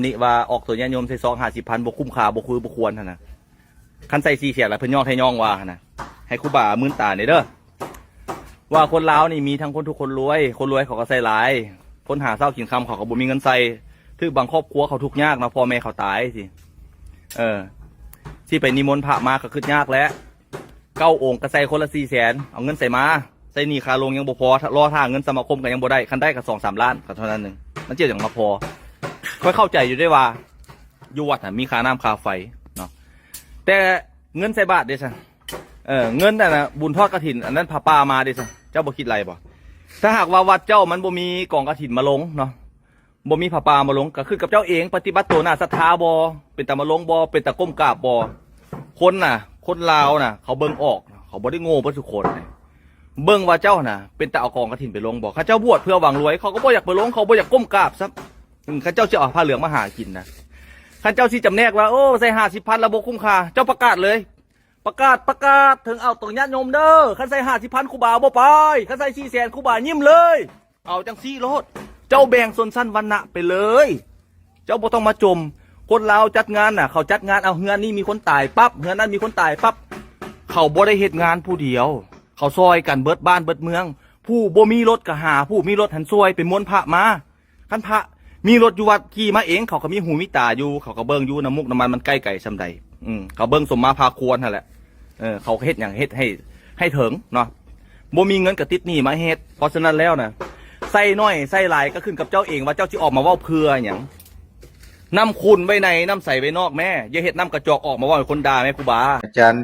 ນີ້ວ່າອອກຕົວຍາດໂຍມໃສ່ຊອງຫ້າສິບພັນ ບໍ່ຄຸ້ມຄ່າ ບໍ່ຄືບໍ່ຄວນຫັ້ນນະ. ຄັນໃສ່ສີ່ແສນລະເພິ່ນຍ້ອງແທ້ຍ້ອງວ່າຫັ້ນນະ. ໃຫ້ຄູບາມື່ນຕາແດ່ເດີ ວ່າຄົນລາວນີ້ມີທັງຄົນທຸກຄົນລວຍ, ຄົນລວຍເຂົາກໍໃສ່ຫຼາຍ, ຄົນຫາເຊົ້າກິນຄ່ຳເຂົາກໍບໍ່ມີເງິນໃສ່. ຖືກບາງຄອບຄົວເຂົາທຸກຍາກເນາະ, ພໍ່ແມ່ເຂົາຕາຍຊີ້. ເອີ ຊິໄປນິມົນພະມາກໍຄຶດຍາກແຫຼະ. ເກົ້າອົງກໍໃສ່ຄົນລະສີ່ແສນ ເອົາເງິນໃສມາ? ໃຊ້ໜີ້ຄາລົງຍັງບໍ່ພໍ, ລໍຖ້າເງິນສະມາຄົມກໍຍັງບໍ່ໄດ້, ຄັນໄດ້ກໍສອງສາມລ້ານກໍເທົ່ານັ້ນໜຶ່ງ. ມັນຈະຫຍັງມາພໍ? ຂ້ອຍເຂົ້າໃຈຢູ່ເດ້ວ່າ ຢູ່ວັດນະມີຄ່ານ້ຳຄ່າໄຟເນາະ, ແຕ່ເງິນໃສ່ບາດເດ້ຊະ? ເອີ ເງິນອັນນະ ບຸນທອດກະຖິນ ອັນນັ້ນຜ້າປ່າມາເດ້ຊະ? ເຈົ້າບໍ່ຄິດໄລ່ບໍ່? ຖ້າຫາກວ່າວັດເຈົ້າມັນບໍ່ມີກອງກະຖິນມາລົງເນາະ, ບໍ່ມີຜ້າປ່າມາລົງ ກໍຂຶ້ນກັບເຈົ້າເອງ, ປະຕິບັດໂຕໜ້າສັດທາບໍ່? ເປັນຕາມາລົງບໍ່? ເປັນຕາກົ້ມກາບບໍ່? ຄົນນະ ຄົນລາວນະ ເຂົາເບິ່ງອອກ, ເຂົາບໍ່ໄດ້ໂງ່ເບິດທຸກຄົນ. ເບິ່ງວ່າເຈົ້ານະ ເປັນຕາເອົາກອງກະຖິນໄປລົງບໍ່? ເຂົາເຈົ້າບວດເພື່ອຫວັງລວຍ ເຂົາກໍບໍ່ຢາກໄປລົງ, ເຂົາບໍ່ຢາກກົ້ມກາບຊ້ຳ. ເຂົາເຈົ້າຊິເອົາຜ້າເຫຼືອງມາຫາກິນນະ. ຄັນເຈົ້າຊິຈຳແນກວ່າ ໂອ້ ໃສ່ຫ້າສິບພັນລະບໍ່ຄຸ້ມຄ່າ, ເຈົ້າປະກາດເລີຍ. ປະກາດ ປະກາດເຖິງເອົາຕົວຍາດໂຍມເດີ. ຄັນໃສ່ຫ້າສິບພັນ ຄູບາບໍ່ໄປ, ຄັນໃສ່ສີ່ແສນ ຄູບາຍິ້ມເລີຍ. ເອົາຈັ່ງຊີ້ໂລດ, ເຈົ້າແບ່ງຊົນຊັ້ນວັນນະໄປເລີຍ, ເຈົ້າບໍ່ຕ້ອງມາຈົ່ມ. ຄົນລາວຈັດງານນະ ເຂົາຈັດງານ ເອົາ ເຮືອນນີ້ມີຄົນຕາຍປັບ, ເຮືອນນັ້ນມີຄົນຕາຍປັບ, ເຂົາບໍ່ໄດ້ເຮັດງານຜູ້ດຽວ, ເຂົາຊ່ອຍກັນເບິດບ້ານເບິດເມືອງ. ຜູ້ບໍ່ມີລົດກໍຫາຜູ້ມີລົດຫັ້ນຊ່ວຍໄປມົນພະມາ. ຄັນພະມີລົດຢູ່ວັດຂີ່ມາເອງ ເຂົາກໍມີຫູມີຕາຢູ່, ເຂົາກໍເບິ່ງຢູ່ ນ້ຳມູກນ້ຳມັນມັນໃກ້ໄກສ່ຳໃດ. ອືມ ເຂົາເບິ່ງສົມມາພາຄວນຫັ້ນແຫຼະ. ເອີ ເຂົາເຮັດຫຍັງເຮັດໃຫ້ ໃຫ້ເຖິງເນາະ, ບໍ່ມີເງິນກໍຕິດໜີ້ມາເຮັດ. ເພາະສະນັ້ນແລ້ວນະ ໃສ່ໜ້ອຍໃສ່ຫຼາຍກໍຂຶ້ນກັບເຈົ້າເອງວ່າເຈົ້າຊິອອກມາເວົ້າເພື່ອຫຍັງ. ນ້ຳຂຸ່ນໄວ້ໃນ ນ້ຳໃສໄວ້ນອກແມ້, ຢ່າເຮັດນ້ຳກະຈອກອອກມາເວົ້າໃຫ້ຄົນດ່າແມ້ຄູບາ. ອາຈານ